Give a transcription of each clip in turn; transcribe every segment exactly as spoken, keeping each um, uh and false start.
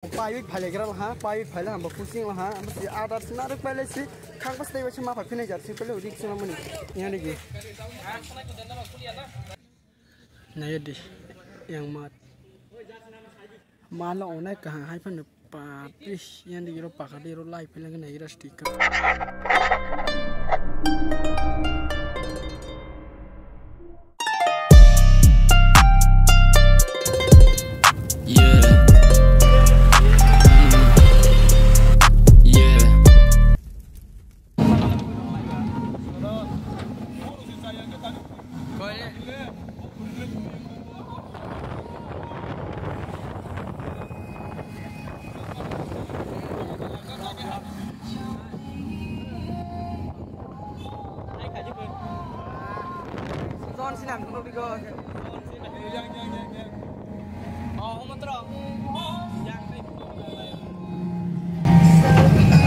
Paiwi phailegra laha, paiwi phaile hamba kusing laha, bwswi adar sina rwk paile si, khang bwsai bai se ma phai phine jar si paile udik sina mani. Yani gi. Naya di, yang mat. Malo onek kahang hai phano pa, pis, yani ro pakha di ro lai phile nai ro stick. Yeah. Mm. Yeah.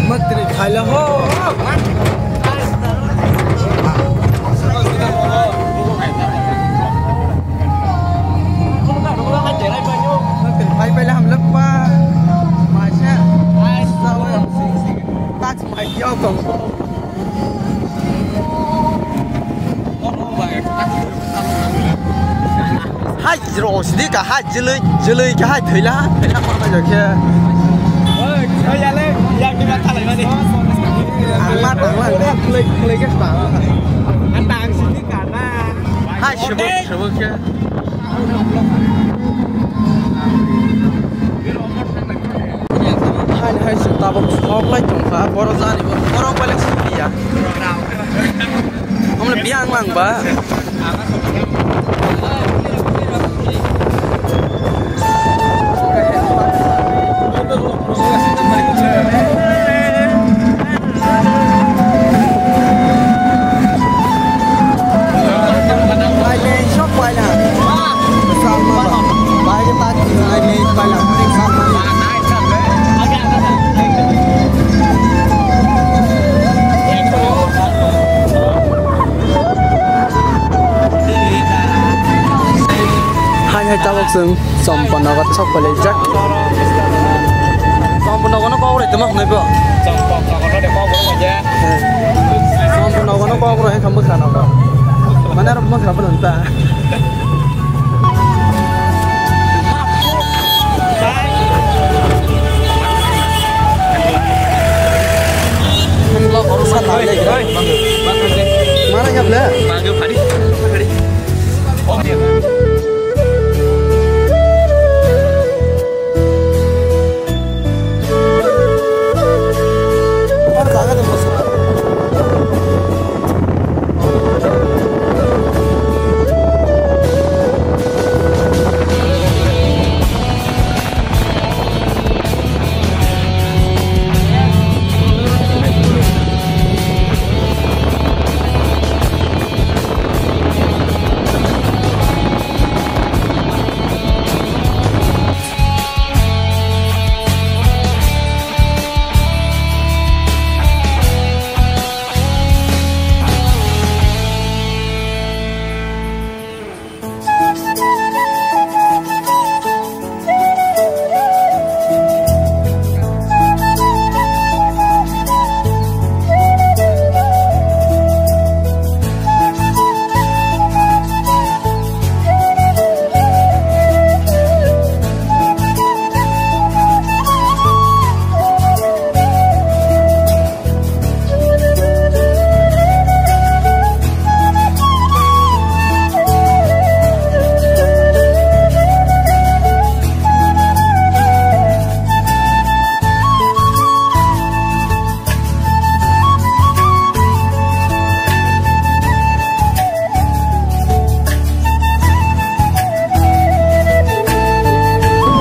Matri khaila ho. Matri khai paila hamlak pa. Maisa. Tats mai yo kong. Hai, ro sidi ka hai, jilui, jilui ka hai, thwila, thwila korma jokhe. Oi, thwila le, yang di mata lai mani. Ang ma tang lang, thwila, thwila ke tang. Ang tang sidi ka na. Hai, sebuk, sebuk ke. Hai, hai, se tabuk sok lai tongkha, boro jani bo, boro belek sidi ya. Omle biang lang ba. Hai hai tabuk chwng Champanagar sok palaijak. Champanagar no kok rai tongma hwnwi bo. Champanagar no kok rai tongma hwnwi. Champanagar no kok rai tongma hwnwi. Mane aro bwkha bwlwng ta.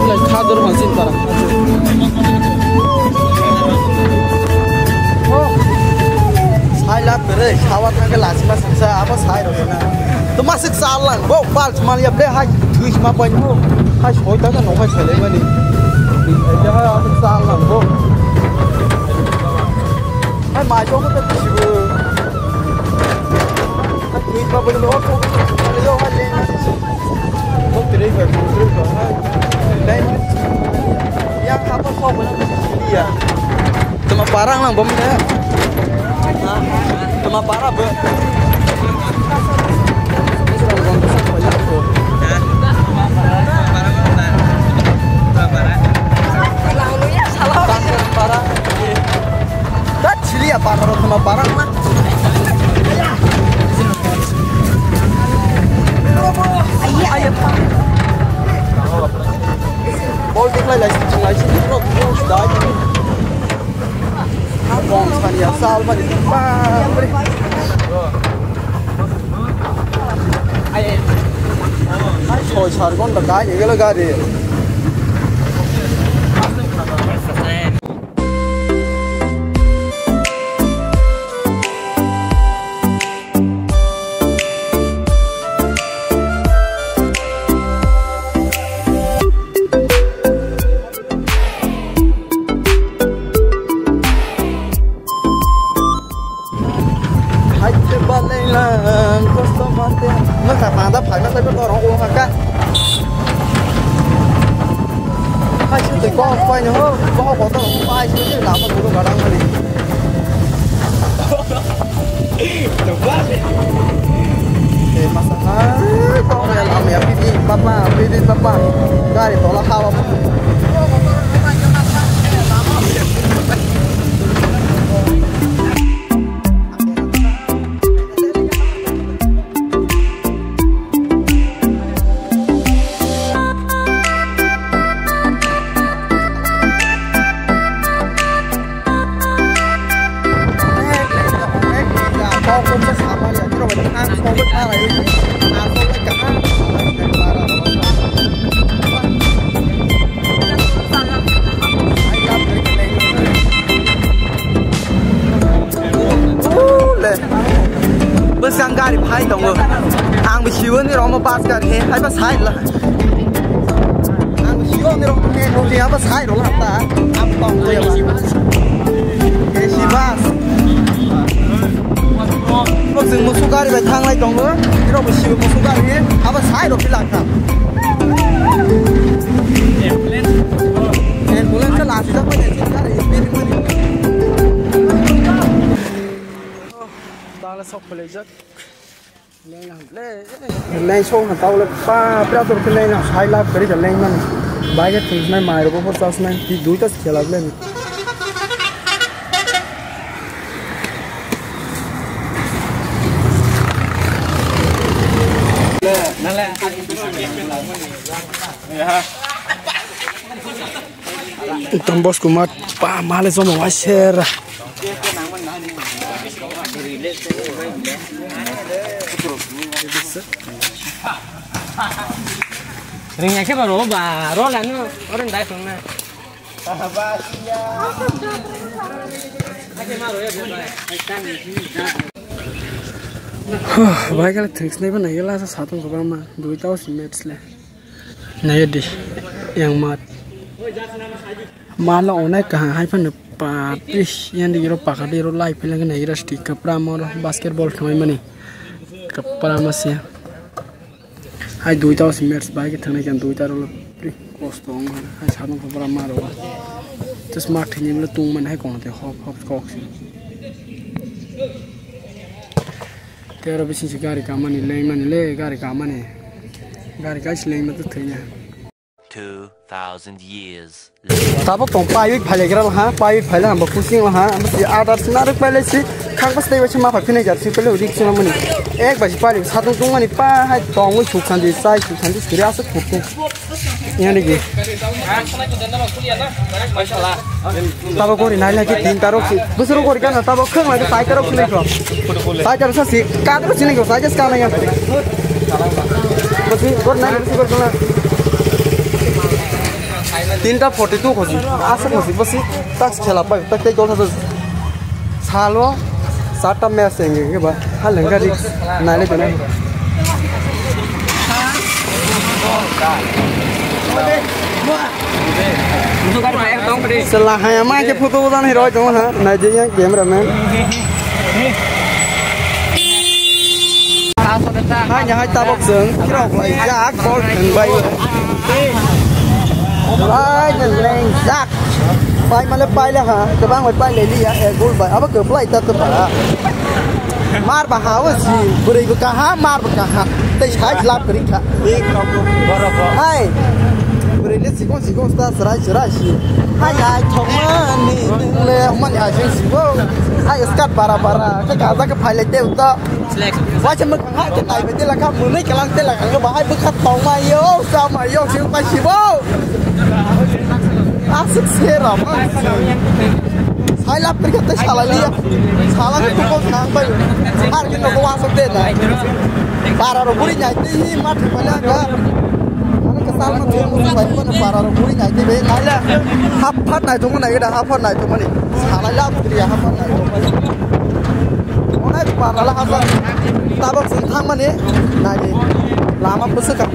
Lai kha dor hansin para. Sai la pere, sawa thangke lasi ma sisa, abo sai ro na. To masik sal lang, bo pal mal ya ble hai, tui ma pai bo. Hai soi ta no hai sele mani. Ya hai abo sal lang bo. Hai mai jo ko ta sibu. Hai tui ma bo lo ko. Yo hai le. Bo tere ba, bo tere ba. Hai. Dai. Ya kha bo Iya. Tama parang lang bom de. Tama para be. Para. Dat chili ya para, tama parang na. Ayo, ayo. Bol tiklai lai, lai sini, bro, bro, dai. Bom sani ya, sal mani, bam, bre. Soi sar gonta kai, gelo gari. Hai, te ba lei lang, kosto mate. Nang ka panda phai ma sai ko rong ko ka. Hai, te ko phai no, ko ko to phai, te la ma ko ga dang ni. Eh, masa hai, tong ya, lam ya, pipi, papa, pipi, papa. Gari tola hawa. Bwskang gari phai tongo. Ang bo siwoni romo bus gari he, hai ba sai la. Ang bo siwoni romo he, no je aba sai ro la ta. Ang tong ko ya ba. He si bus. Bo jeng musu gari bai thang lai tongo. Iro bo siwo musu gari he, aba sai ro pila kha. Ambulance la si jak bai si gari speed mani. Tala sok pele jak. Leng sok na tau le pa pra tor ke leng na sai lap kari ka leng man. Bai ke thung nai mai ro bo chas nai ti dui ta khela le. Don Bosco mat pa male jomo wai ser. Ring ya ke ba ro ba ro la no oro dai song na. Huh, bai kala thanks nai ba nai la sa satung ko ba ma dui tau si match le. Nai di yang mat. Mala onai kaham hai phano pa pis yang di ro pakha di ro lai phileng nai ra stick kapra moro basketball thumai mani kapra ma sia. Hai duita o si match bai ke thangnai kan duita rok pri kosto ong hai sadong ko bora maro. Tes mak thini mle tung man hai kono te hop hop kok si. Te aro bising si gari kamani leng mani le gari kamani. Gari kai si leng mani thwina. Two thousand years. Tabok tong paiwi phailegra ha, paiwi phaile ha, bo kusing ha, bo si adar sina rok paile si, khang bas tei bas ma pha phine jar si paile udik sima mani. Ek basi paile satung tung mani pa hai tong wi suk sandi sai suk sandi suri asuk khuk khuk. Yani ki. Tabok gori nai lagi tin tarok si. Busuru gori kana tabok khang lagi sai tarok sini ko. Sai tarok sa si, ka tarok sini ko, sai jas kana ya. Basi gor nai basi gor kana. Tinta forty two khoji, asa khoji, basi tak khela pai, tak tei gol salo, sata match engge ba, haleng gari, nai le jana. Sela haya ma ke photo udan hero jong ha, nai je yang camera man. Hai, hai, tabok seng, kira, ya, gol, bai. Pai de leng jak. Pai male pai le ha, kebang bai pai le liya, eh, gol bai. Abo ke fly ta to ba. Mar ba ha o si, bwrwi bo kaha, mar ba kaha. Tei sai lap kri kha. Hai. Bwrwi le sikon sikon sta srai srai si. Hai ai thok mani le mani ai sing si bo. Hai skat bara bara, ke kaza ke phai le te uta. Waisa mwkhang hai khe naibai tela kha, mwnwi kalang tela kha, bahai bwkha tongma yo, sama yo, sing pai sibo. Aswk se rok. Sai lap kri kha tei sala liya. Sala khe kok nang bai. Har khe nokho wasok de nai. Bara rok buri nai tei hi ma thik pai la ga. Ano ka sal ma thik pai ko na bara rok buri nai tei be nai la. Hap phat nai thung nai ga da hap phat nai thung mani. Salai la putri ya hapar nai. Onai putri la hapar. Tabok sing thang mani. Nai. Lama pusu ka.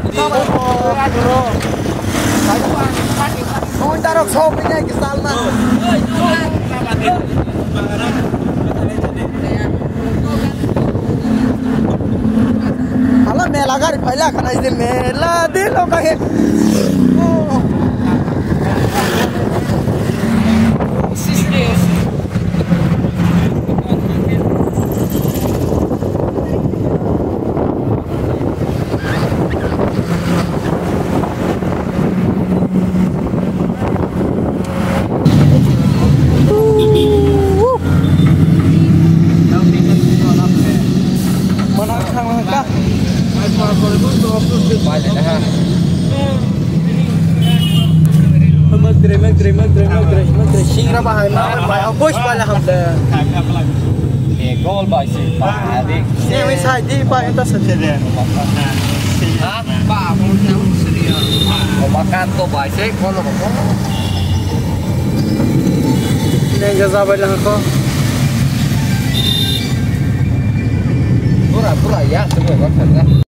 Onai tarok sok ni nai ki salma. Hala mela gari phaila khana ide mela de lo ka he. Mana khang ka. Singra bahai ma bai agosh bala hamle. Gol bai si pa di. Ni wi sai di pa enta sa de. Ha? Ba mo na sri. O makan to bai se gol ko. Nengga jabai lang ko. Pura pura ya, semua kan.